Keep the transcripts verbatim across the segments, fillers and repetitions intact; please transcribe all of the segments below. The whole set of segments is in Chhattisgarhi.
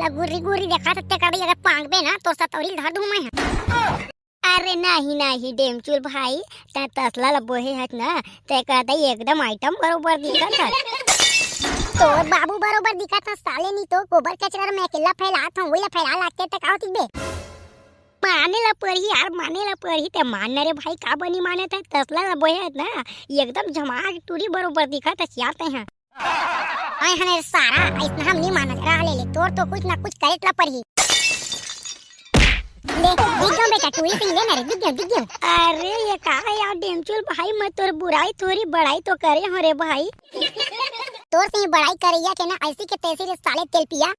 त गुर्री गुर्री देखात हस ते कभी अगर पांगबे ना, तोर सतौरी ल धर दूं मैं ह। अरे नहीं नहीं डेमचुल भाई, तैं तसला ल बोहे हस ना, ते कदई एकदम आइटम बरोबर दिखत हस। तोर बाबू बरोबर दिखत हस साले, नी तो गोबर कचरा ल मैं अकेल्ला फैलात हंव, वोला फैला लागते त का होतिस बे? माने ला परही यार, माने ला परही, ते मान न रे भाई, का बनी माने ते, तसला ला बोहे हस ना, एकदम झमाक टूरी बरोबर दिखत हस यार तैं ह। अय हने रे सारा, अइसना हम नी मानत, रह ले ले, तोर तो कुछ ना कुछ करे ला परही। ले, दिख गयो बेटा, टूरी सिंह ले ना रे, दिख गयो, दिख गयो। अरे ये का है यार डेमचुल भाई, मैं तोर बुराई थोरी बड़ाई तो करे हंव रे भाई। तोर सिंह बड़ाई करइया के ना, ऐसी के तैसी रे साले तेलपिया।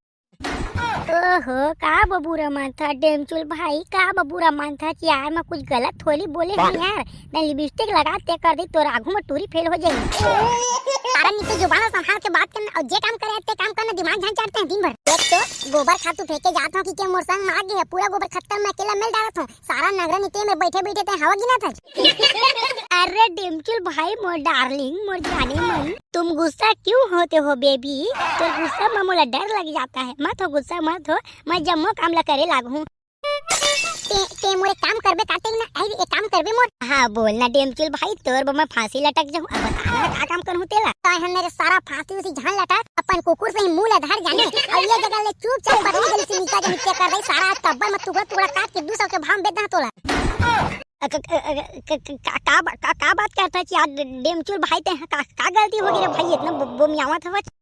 ओहो, का बबूरा मानथा डेमचुल भाई, का बबूरा मानथा कि यार मैं कुछ गलत थोड़ी बोले हंव यार, मैं लिपस्टिक लगा ते कर दी तोर आगू में टूरी फेल हो जाही। अरे नी तो जुबान संभाल के बात करना, अउ जे काम करे ते काम करना, दिमाग झन चाटते हस दिन भर। देख तो गोबर खातू फेंके जात हंव कि के मोर संग मार गे हे, पूरा गोबर खत्तर मैं अकेल्ला मेल डारत हंव, सारा नगरा नीचे में बैठे बैठे तैं हवा गिनत हस। अरे डेमचुल भाई मोर डार्लिंग, मोर जाने मन, तुम गुस्सा क्यों होते हो बेबी? तोर गुस्सा म मोला डर लग जाता है। मत हो गुस्सा, मत हो, मैं जम्मो काम ला करे लागहूं। ते, ते मोर एक काम करबे का ते ना? अरे एक काम करबे मोर। हाँ बोल ना डेमचुल भाई, तोर बर मैं फांसी लटक जाहूं। अब बता ना का काम करहूं तेला। तैं हने रे सारा फांसी उसी झन लटक, अपन कुकुर सही मुंह ला धर जाने। अउ ये जगह ले चुपचाप पतली गली से निकल जा, नी ते कर दई सारा तब्बल में टुकड़ा टुकड़ा काट के दू सौ के भाव में बेच देहूं तोला। अ, क-, क-, क-, क-, क-, का, का बा-, का, का बात करत हस यार, डे-, डेमचुल भाई, ते ह का, का गलती हो गे रे भाई, इतना बो-, बोमियावत हवस?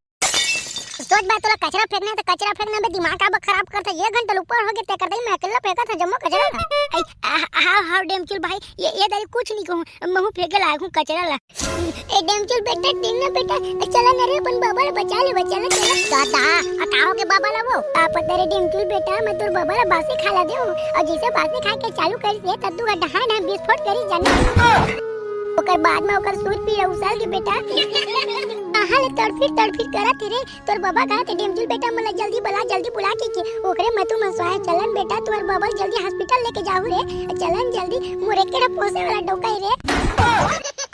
सोच भाई, तोला कचरा फेंकना हे त कचरा फेंकना बे, दिमाग का खराब करत हस, एक घंटा ले ऊपर हो गे, ते कर दई मैं अकेल्ला फेंकत हंव जम्मो कचरा। आई, आ, हाँ, हाँ, डेमचुल भाई, ये, ये दारी कुछ नी कहूं, महूं फेंके लागहूं कचरा ला। ए डेमचुल बेटा, देख ना बेटा, चला ना रे, अपन बाबा ला बचा ले, बचा ले, चला। दादा, आ का हो गे बाबा ला वो? का पता रे डेमचुल बेटा, मैं तोर बाबा ला बासी खा ला देहूं। अउ जइसे बासी खाए के चालू करिस रे, तब तू डहान डहान विस्फोट करिस जाने। ओकर बाद में ओकर सूर पीरा उसल गे बेटा। कहाँ ले तड़फिर तड़फिर करत हे रे, तोर बाबा कहत हे, "डेमचुल बेटा, मोला जल्दी बला, जल्दी बुला," कहिके। ओकरे म तुमन स्वाय चलन बेटा, तोर बाबा ल जल्दी हॉस्पिटल लेके जाहू रे। चलन जल्दी, मोर एकेठा पोसे वाला डौका हे रे।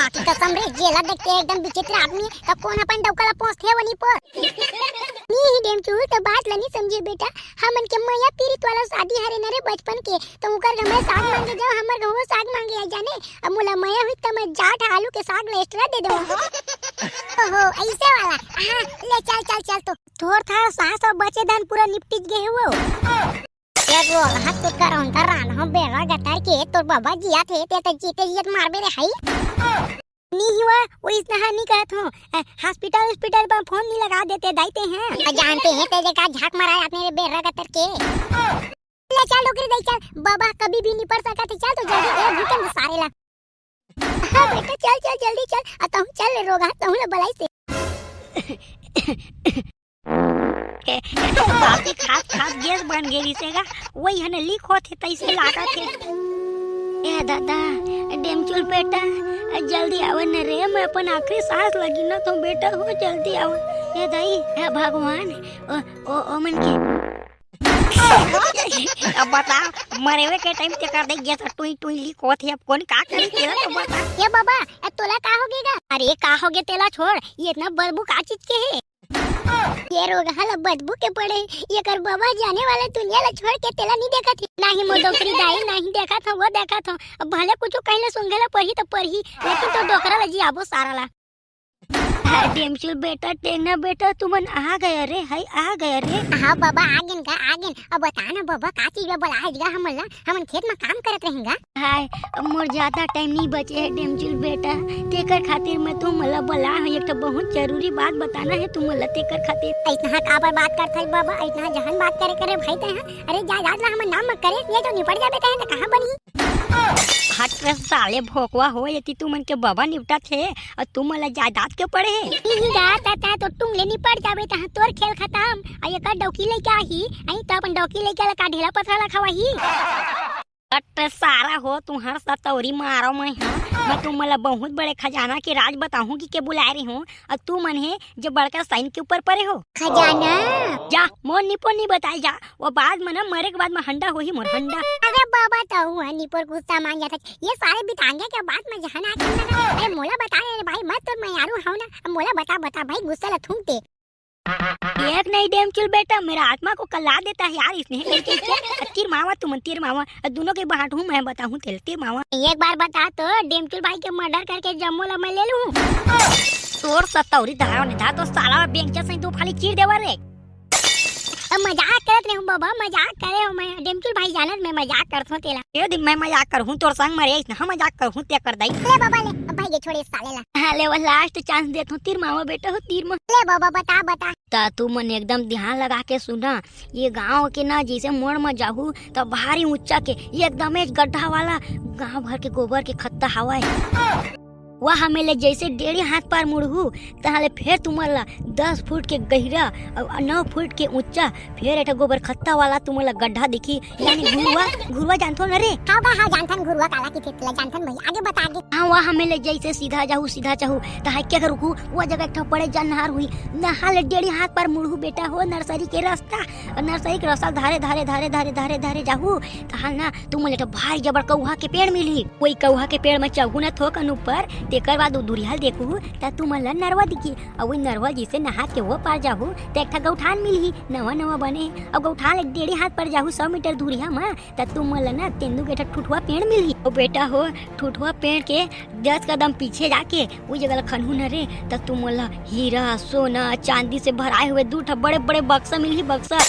आखिर कसम रे, जेला देखते एकदम विचित्र आदमी, त कोन अपन डौका ला पोसथे वो नी पोस? नी ही डेमचुल, त बात ला नी समझे बेटा, हमन के मया पीरित वाला शादी हरे न रे बचपन के, त उकर घर में साग मांगे जाओ, हमर घर वो साग मांगे आ जाने। अब मोला मया हुई त मैं जाट आलू के साग ला extra दे देवो। ओहो, ऐसे वाला। हाँ, ले चल, चल, चल तो। तोर थार सांस अउ बचे धान पूरा निपटिच गे हे वो। ये रोगहा तो करौंदा रान हो बेरा गतर के, तोर बाबा जियत हे, ते त जीते जियत मारबे रे हई। नी हुआ, वो इसना हा नी कहत हो। अ, हॉस्पिटल, हॉस्पिटल पर फोन नी लगा देते दाई ते हैं। अ, जानते हैं तेरे का झाक मराए अपने रे बेरा गतर के। ले चल डोकरी दई चल, बाबा कभी भी निपट सकत हे, चल तो जल्दी ए भूतन सारे ला। हाँ बेटा, चल, चल, जल्दी चल। आ, तहूँ चल रे रोगहा, तहूँ ला बलाई से। ए, ए, बाप रे, खात, खात गैस बन गे रिहिसे गा। वही हने लीक होत हे, तइसे लागत हे। ए दादा, डेमचुल बेटा, जल्दी आवा न रे, मैं अपन आखिरी सांस ला गिनत हूँ बेटा, हो जल्दी आवा। ए दाई, हे भगवान, ओ, ओ, ओ मन के अब बता, मरेवे के टाइम ते कर दे गैस टुई टुई लीक होत हे, अब कोन का करी तेला तो बता। ए बाबा, ए तोला का हो गे गा? अरे का हो गे तेला छोड़, ये इतना बदबू का चीज के हे? ये रोगहा ला बदबू के पड़े, ये कर बाबा जाने वाला दुनिया ला छोड़ के तेला नी देखत हे। नाही मोर डोकरी दाई, नाही देखत हो, वो देखत हो। अब भले कुछ कहले सुंघे ला परही तो परही, लेकिन तो डोकरा ला जी आबो सारा ला। हाँ, डेमचुल बेटा, टेंगना बेटा, तुमन आ गया रे, हाय, आ गया रे। हाँ बाबा, आ गेन गा, आ गेन। अब बता ना बाबा, का चीज बर बलाए हस गा हमन ला? हमन खेत म काम करत रहेन गा। हाय, अब मोर ज्यादा टाइम नहीं बचे हे डेमचुल बेटा, तेकर खातिर मैं तुमन ला बलाए हूँ, एक ठो बहुत जरूरी बात बताना हे तुमन ला, तेकर खातिर। अइसना काबर बात करत हस बाबा, अइसना जहन बात करे करे भाई तैं हा। अरे जायदाद ला हमर नाम म करे, ये तो निपट जाबे तैं हा, त कहाँ बनही? हट रे साले भोकवा हो, एती तुमन के बाबा निपटत हे अउ तुमन ला जायदाद के पड़े हे। इही गा, ता, ता तो टुंग ले निपट जाबे, तहाँ तोर खेल खतम। अउ एकर डौकी लइके आही, अई त अपन डौकी लइके ला का ढेला पथरा ला खवाही। हट रे सारा हो, तुहर सतौरी मारो मैं हा। मैं तुमन ला बहुत बड़े खजाना के राज बताहूँ कि के बुलाए रहिहूँ, अउ तुमन हे जे बड़का साइन के ऊपर परे हो। खजाना? जा, मोर निपो नी बताए जा। वो बाद में ना, मरे के बाद में हंडा होही मोर हंडा। अरे बाबा, तहूँ ह निपोर गुस्सा मान जाथस। ये सारे बितांगे के बात में जहन आ के ना, अरे मोला बता रे भाई, मैं तोर मयारू हूँ ना। अब मोला बता, बता भाई, गुस्सा ला थूक दे। एक नहीं डेमचुल बेटा, मेरा आत्मा को कल्ला देता है यार इसने। तीर मावा तुमन, तीर मावा, दोनों के बांटहूं मैं, बताहूं तेला, तीर मावा। एक बार बता तो, डेमचुल भाई के मर्डर करके जम्मो ला मैं ले लूं। तोर सतौरी धराव ने धा तो साला बेंचा सही दो फाली चीर देवा रे। अब मजाक करत रहे हूँ बाबा, मजाक करे हूँ मैं। डेमचुल भाई जानत मैं मजाक करत हूँ तेला। ये दिन मैं मजाक करहूँ तोर संग मरे, इतना मजाक करहूँ ते कर दई। ले बाबा ले, अब भाई के छोड़े साले ला। हाँ ले, वो लास्ट चांस देत हूँ, तीर मावा बेटा हो, तीर मा। ले बाबा बता बता। ता तुमन एकदम ध्यान लगा के सुना, ये गांव के ना जैसे मोड़ में जाहू त भारी ऊंचा के एकदम गड्ढा वाला गांव भर के गोबर के खत्ता हवय। वह हमें ले जैसे डेढ़ी हाथ पार मुड़हू, तहां ले फेर तुमन ला दस फुट के गहिरा अउ नौ फुट के ऊंचा, फेर एठा गोबर खत्ता वाला तुमन ला गड्ढा दिखी, यानी घुरुआ, घुरुआ जानथो न रे? हाँ बा, हाँ जानथन घुरुआ काला किथे तेला जानथन भाई, आगे बता आगे। हाँ, वह हमें ले जैसे सीधा जाहू, सीधा जाहू, तहां के रुकू, वो जगह एक ठो बड़े जान नहर हुई, नहर ले डेढ़ी हाथ पार मुड़हू बेटा हो, नर्सरी के रास्ता, अउ नर्सरी के रास्ता धारे, धारे, धारे, धारे, धारे, धारे जाहू, तहां ना तुमन ले एठो भारी जबर कौहा के पेड़ मिलही। कोई कौहा के पेड़ में चढ़हू ना थोकन ऊपर, तेकर बाद ओ दुरिहा ल देखहू, त तुमन ला नरवा दिखी। अउ वही नरवा जैसे नहा के वो पार जाहू, त एक ठा गौठान मिलही, नवा नवा बने। अउ गौठान ले डेढ़ी हाथ पर जाहू, सौ मीटर दूरिहा म, त तुमन ला ना तेंदू के एक ठा ठुठुआ पेड़ मिलही। ओ बेटा हो, ठुठुआ पेड़ के दस कदम पीछे जाके वो जगह ला खनहू न रे, त तुमन ला हीरा, सोना, चांदी से भराए हुए दू ठा बड़े बड़े बक्सा मिलही, बक्सा।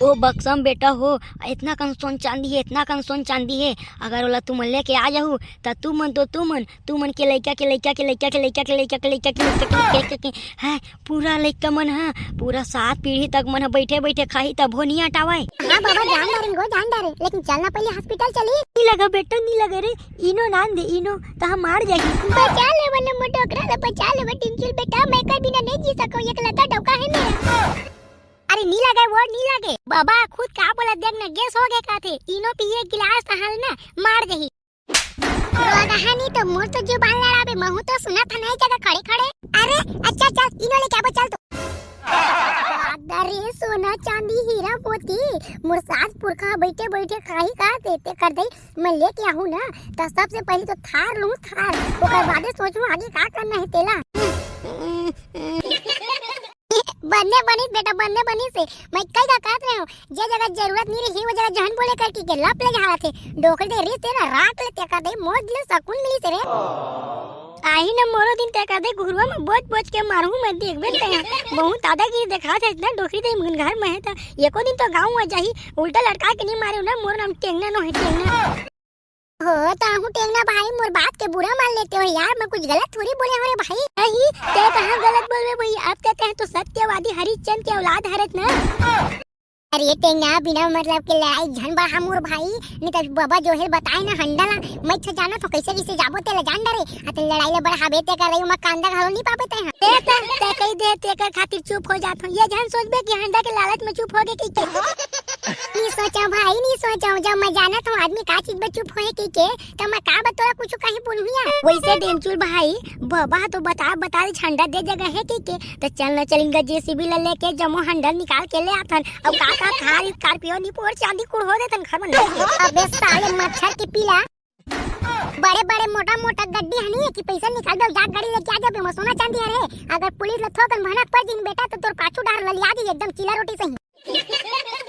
ओ बक्सा में बेटा हो, इतना कन सोन चांदी हे, इतना कन सोन चांदी हे, अगर ओला तुमन लेके आ जाहू, त तुमन तो तुमन, तुमन के लइका के लइका के लइका के लइका के लइका के लइका के लइका के लइका के, हैं, पूरा लइका मन ह, पूरा सात पीढ़ी तक मन ह बइठे बइठे खाही, तभो नी अटावय। हाँ बाबा, जान डारेन गो, जान डारेन, लेकिन चल ना पहले हॉस्पिटल चली। नी लगा बेटा, नी लगा रे, इनो नान दे, इनो, त हम मार जाही। बचा ले वो मोटो ओकरा ला, बचा ले वो डेमचुल बेटा, मैं कर बिना नहीं जी सकूं, एकलता डौका है मेरा। अरे नी लगे वो, नी लगे। बाबा खुद का बोला, देख ना, गैस हो गए का थे। इनो पिए गिलास तहाल ना, मार दही। रोगहानी तो मोर तो जुबान लड़ाबे, महू तो सुना था नहीं जगह खड़े खड़े। अरे अच्छा चल, इनो ले क्या चल तो। अरे सोना चांदी हीरा मोती, मोर सास पुरखा बैठे बैठे खाही का देते कर दे, मैं लेके आहूं ना, तो सबसे पहले तो थार लूं थार, ओकर बादे सोचूं आगे का करना है तेला। बन्ने बनिस बेटा, बन्ने बनिस हे। मैं कई का कहत रहे हूँ, जे जगह जरूरत नहीं रही, वो जगह जहन बोले करके के लप ले झाड़त हे। डोकरी दे रीस तेरा राख ले तेकर दे, मोर दिल सकून मिलिस रे। आही न मोरो दिन तेकर दे, घुरुआ में बोच बोच के मारू मैं, देखबे ते। बहुत दादागिरी देखात हे इतना डोकरी दे, मन घर में है त एको दिन तो गाँव आ जाही, उल्टा लटका के नहीं मारे ना, मोर नाम टेंगना नो है, टेंगना। हो, ताहू टेंगना भाई, मोर बात के बुरा मान लेते हो यार, मैं कुछ गलत थोड़ी बोले हो रे भाई। नहीं, ते कहाँ गलत बोलबे भाई, अब ते कहे तो सत्यवादी हरिश्चंद्र के औलाद हरत ना। अरे टेंगना, बिना मतलब के लड़ाई झन बढ़ा मोर भाई, नहीं तो बाबा जोहेल बताए ना हंडा ला, मैं अच्छा जाना तो कैसे कैसे जाबो तेला जान डरे, अतन लड़ाई ले बढ़ाबे ते कर रही हूँ, मैं कांदा घालो नहीं पाबे ते। हाँ। ते, ते, ते कही दे, ते कर खातिर चुप हो जात हूँ, ये झन सोचबे कि हंडा के लालच में चुप हो गए कही के। नी सोचो भाई, नी सोचो, जब मैं जानत हूँ आदमी का चीज बर चुप होए कही के, त मैं का बर तोला कुछ कहीं बोलूँ या? वैसे डेमचुल भाई, बाबा तो बता, बता दे, झंडा दे जगह है कही के, त चल न चलिंगा जेसीबी ला लेके जमो हंडा निकाल के ले आथन। अब का का थारी स्कॉर्पियो नी पोर चांदी कुड़ हो देथन घर में। अबे साले मच्छर के पीला, बड़े बड़े मोटा मोटा गड्डी हनी है कि पैसा निकाल दो, जा गाड़ी लेके आ जाबे, मैं सोना चांदी हरे। अगर पुलिस ला थोकन भनक पड़ जिन बेटा तो तोर पाछू डार ललिया दी एकदम चीला रोटी सही।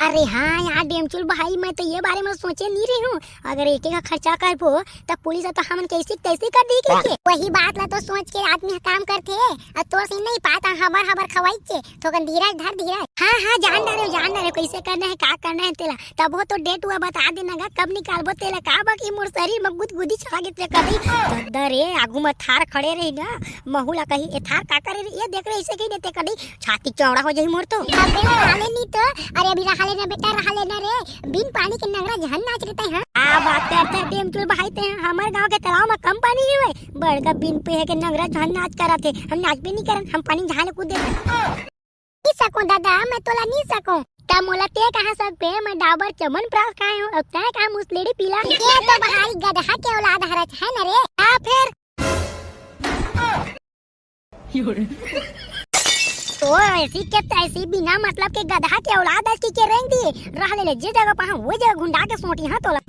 अरे हाँ यार डेमचुल भाई, मैं तो ये बारे में सोचे नहीं रही हूँ, अगर एक एक खर्चा करबो त पुलिस तो हमन कैसी तैसी कर दी के। वही बात ला तो सोच के आदमी काम करथे, और तोर से नहीं पाता हबर हबर खवाई के, थोकन धीरज धर धीरज। हाँ हाँ जान डारे, जान डारे कैसे करना है, का करना है तेला। तभो तो डेट हुआ बता देना गा, कब निकालबो तेला, का बाकी मोर शरीर में गुदगुदी छा गे तेला कभी। दद्दा रे, आगू में थार खड़े रही ना, महू ला कही, "ए थार का करे रे?" ये देख रे, ऐसे कही देते कभी, छाती चौड़ा हो जाही मोर तो। अबे रहा ले नी तो, अरे अभी रहा लेना बेटा, रहा लेना रे, बिन पानी के नंगरा झन नाच रहता है, हाँ? आ बात करते डेमचुल भाई ते, हमारे गांव के तालाब में कम पानी नहीं हुए, बड़का बिन पिए के नंगरा झन नाच करत है, हम नाच भी नहीं करन, हम पानी झाले कूद देते। नी सकूं दादा, मैं तोला नी सकूं। त मोला ते कहाँ सकबे, मैं डाबर चमन प्रास खाए हूँ, अब तैं कहाँ मुसलेड़ी पीला। ये तो भाई गदहा के औलाद हरच है न रे। आ फिर। तो ऐसी के तैसी बिना मतलब के गदहा के औलाद अस की के रेंग दिए। रह ले, ले जे जगह पहा वो जगह घुंडा के सोटी हाँ तोला।